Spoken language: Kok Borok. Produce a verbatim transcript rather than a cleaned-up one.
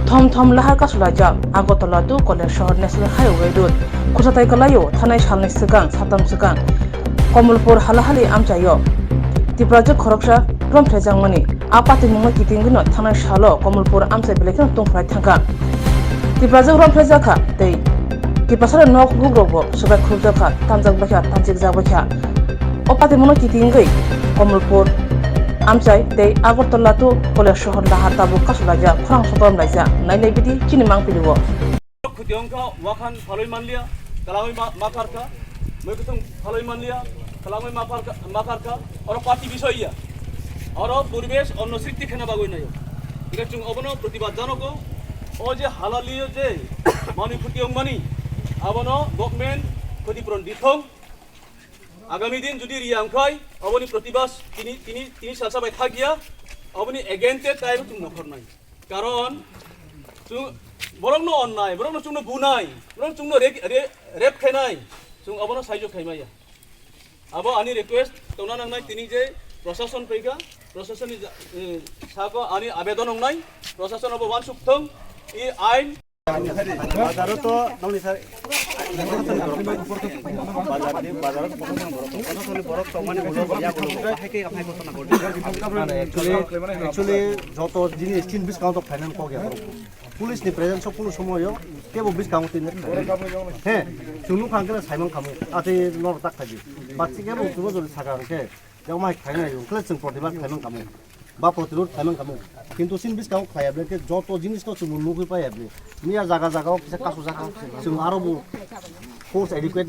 Thom thom lahar kasulaijak Agartala to Koilashahar National Highway Road. Khursatai kwlaio, thanai salni swkang, satam swkang Komolpur halahali amchaio Tiprajwk khoroksa romphrejakmani. A patimungno kitingwino thanai salo Komolpur amchai belai kheno tungphrai thangkha. Tiprajwk romphrejakha tei Tiprasani nok hukukrokbo swbai khurupjakha, tanjakbaikha, tanchikjakbaikha. O patimungno kitingwi Komolpur amchai tei Agartala to Koilashahar lahar tabuk kasulaijak, khorang sotom laijak, nainai bidi chini mangpili o. Khudi wngkha wakhan phalwi manliya, kwlangwi ma-, ma pharkha, mui kwthwng phalwi manliya, kwlangwi ma pharkha, ma pharkha, oro party bisoi ya. Oro poribesh onno srishti khena bagwi nayo. Hingkhe chwng obono protibad janogo, o je halaliyo je manwi phuti wngmani, abono government khutipuron dithong. Agami din jodi riya wngkhai, oboni protibas tini, tini, tini salsa bai khakya, oboni against-e taibo chwng nokhornai. Karon chwng borokno onnai, borokno chwngno bunai, borokno chwngno re-, re-, rape khainai, chwng obono saijo khaimaya. Abo ani request tongna nangnai tini je prosason phaikha, prosasonni ja-, eh, sako ani abedon wngnai, prosason obo uansuk thung, i ain Bazaro to nongni sar. Bazar di, bazar to kono borok, kono soni borok tongmani ulo ya ulo hai ke aphai kono na gordi. Actually, actually, joto jinis tin bis kaung to finance kok ya borok. Police ni presence sok kunu somoyo kebo bis kaung tin. He, chunu khang kena saimang kamu. Ate nor tak khaji. Bat si kebo chunu jori saga ke. Yang mai khaina yung khle chwng protibad khaimang kamu. Ba protirod khaimang kamu. Kintu sin bis kaung khaya ble ke joto jinis to chwng nugwi paya ble. Miya jaga jaga o kisa kasu jaga chwng aro bu force adequate